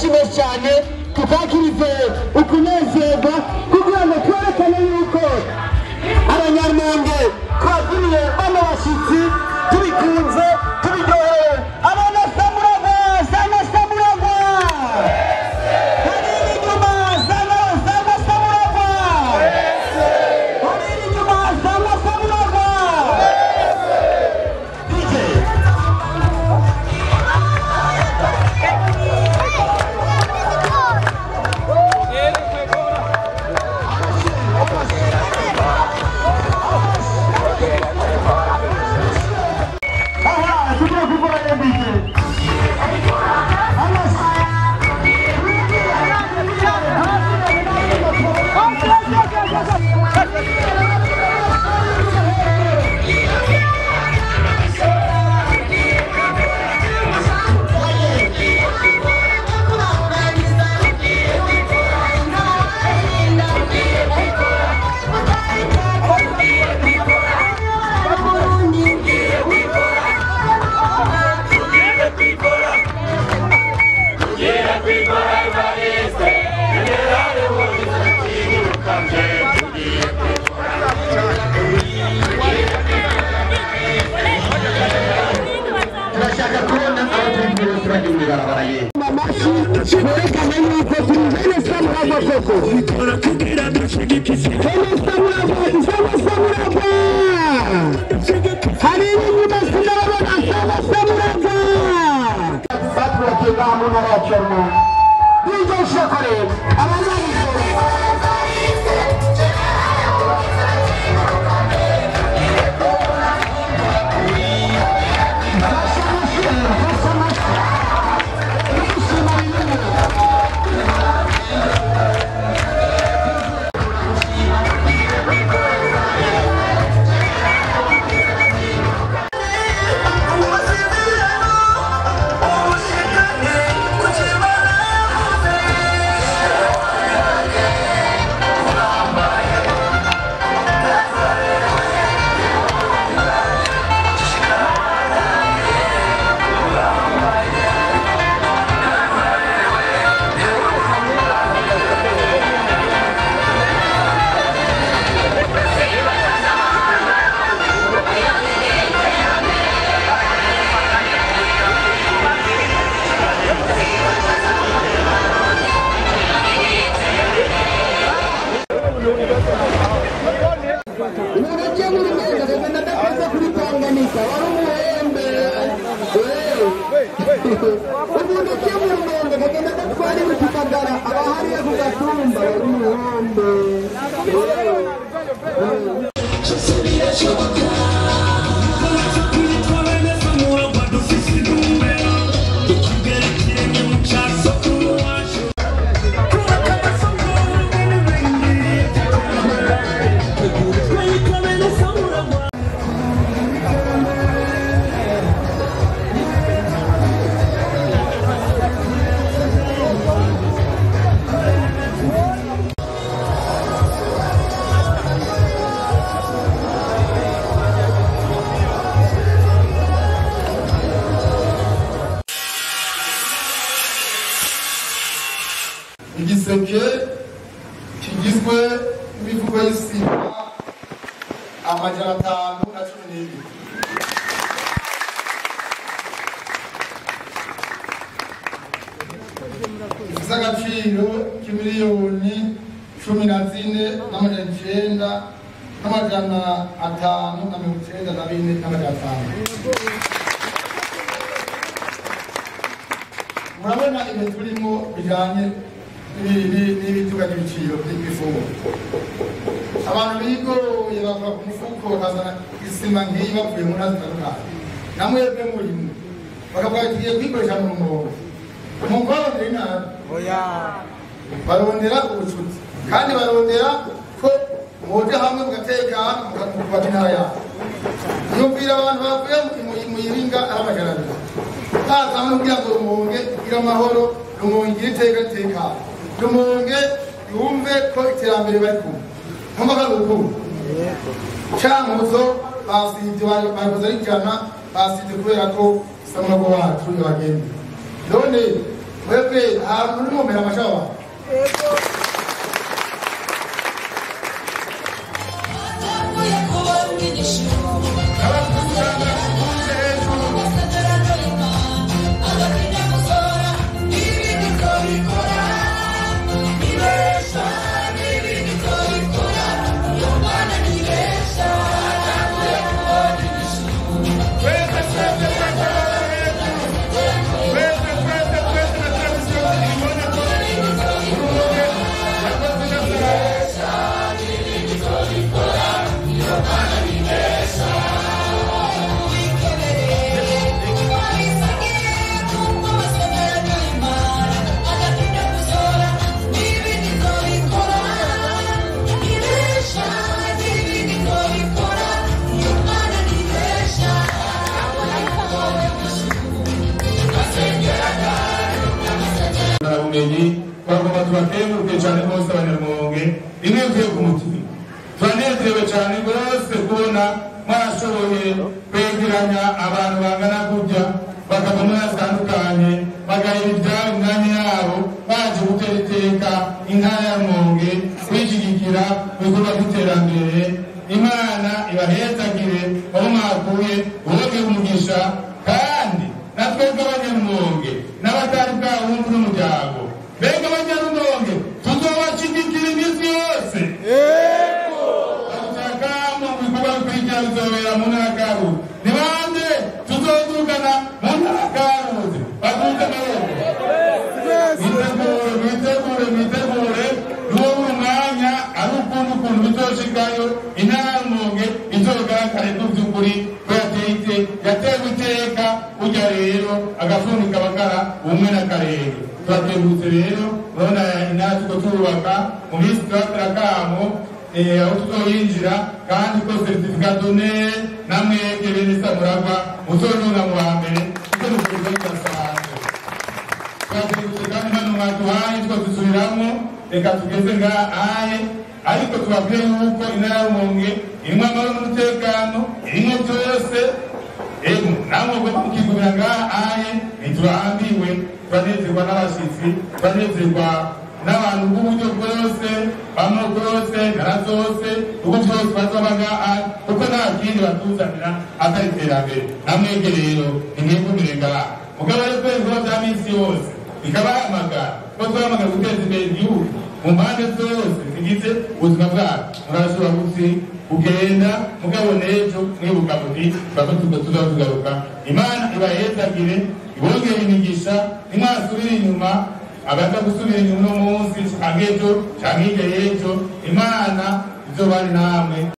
Amashyi menshi cyane tukakirize ukunezerwa kugira ngo twerekane yuko abanyarumonge twaziniye bano bashyitsi tubikunze tubiryohewe. Abana Samuragwa, sana Samuragwa, hariri inyuma, sana sana Samuragwa, hariri inyuma, sana Samuragwa. DJ Aha, tugira gukora DJ. Turashaka kubona aho turi kumwe turagira imibarabara ye. Amashyi twerekane yuko turi bene Samuragwa koko. Bene Samuragwa, sana Samuragwa. Hari inyuma sinababona, sana Samuragwa. Batwubakiye ngaha mu ntara yacu ya Rumonge. DJ Shokore, abanyarumonge. Umuntu agiye muri Rumonge akagenda adakoze kuri Tanganyika wari umuhembe. Umuntu agiye muri Rumonge akagenda adatwara ibitutagara aba hariya ku gatumba wari umuhembe. Igiseke kigizwe n'imivugo y'isima 512. Ifise agaciro k'imiliyoni 14 900 594 500. Murabona ibyo turimo bijanye n'ibituga n'ibiciro by'ibifungurwa. Abantu bigoye bakora ku mufuko bakazana isima nk'iyi bavuye mu ntara zitandukanye, namwebwe murimo bakavuga bati tugiye kuyikoresha mu Rumonge. Mu barondera inabi, barondera ubucuti, kandi barondera ko muja hamwe mugatekana mukubaka intara yabo. Yumvira abantu bavuye mu Iringa ari 200 baza hamwe kugira ngo Rumonge igire amahoro, Rumonge igire iteka ritekana, Rumonge yumve ko iterambere bari kumwe. Nkumva ko ari urukundo. Cankuzo basivye bakoze ari 100 basivye kubera ko Samuragwa wacu yabagendeye. None Mwebwe ahantu muri mwomera amashawa. Bagomba tubakenguruke cyane rwose abanyarumonge rimwe uvuye ku mutima. Turanezerewe cyane rwose kubona mwashoboye kwegeranya abantu bangana gutya bakava muri zitandukanye bagahera ibyabo imyanya yabo baje gutera iteka intara ya Rumonge kwishyigikira mu bikorwa by'iterambere. Imana ibahezagire aho mwakuye ubongere umugisha, kandi natwebwe abanyarumonge n'abatari bwabumva n'umuryango mbega abanyarumonge tuzobashigikira iminsi yose. Bagutakamo mu bikorwa bikurikira bizobera mu ntara ya Karusi. Ni bande tuzodugana mu ntara ya Karusi? Baduze amaboko. Mwitegure, mwitegure, mwitegure. N'uwo mwanya ari ukundi ukuntu bizoshikayo intara ya Rumonge izogaragare ko by'ukuri ko yatewe iteka. Burya rero agafunika bakara ubumwe n'akarere. Turatengutse rero murabona intara turiko turubaka mu minsi turatera akamo aho tuzoyinjira, kandi ko certificat d'honneur namwebwe bene Samuragwa muzonona mu ba mbere kuko nukuza bidasanzwe. Turatengutse kandi hano mwaduhaye two dusubiramwo, reka tugeze ngaha aye, ariko tubabwire yuko intara ya Rumonge irimwo amahoro n'umutekano, irimwo byose. Ego namwe ugomba mukigumira ngaha aye, ntiturambiwe. Turanezerwa n'abashitsi, turanezerwa n'abantu b'uburyo bwose, b'amoko yose, intara zose, uko byose bazoba ngaha aye, kuko nta kindi batuzanira atari iterambere. Namwebwe rero nimwigumire ngaha, mugabo rero kubera ibikorwa vya minsi yose bikabahamagara ko twahamagara guteza imbere igihugu mu mpande zose zigize ubuzima bwacu. Murashobora kugenda mugabo n'ejo mwibuka muti bamwe tuza tugaruka. Imana ibahezagire, ibongere imigisha. Nimwasubira inyuma, abaza gusubira inyuma uno munsi canke ejo canke hirya y'ejo, Imana izobane namwe.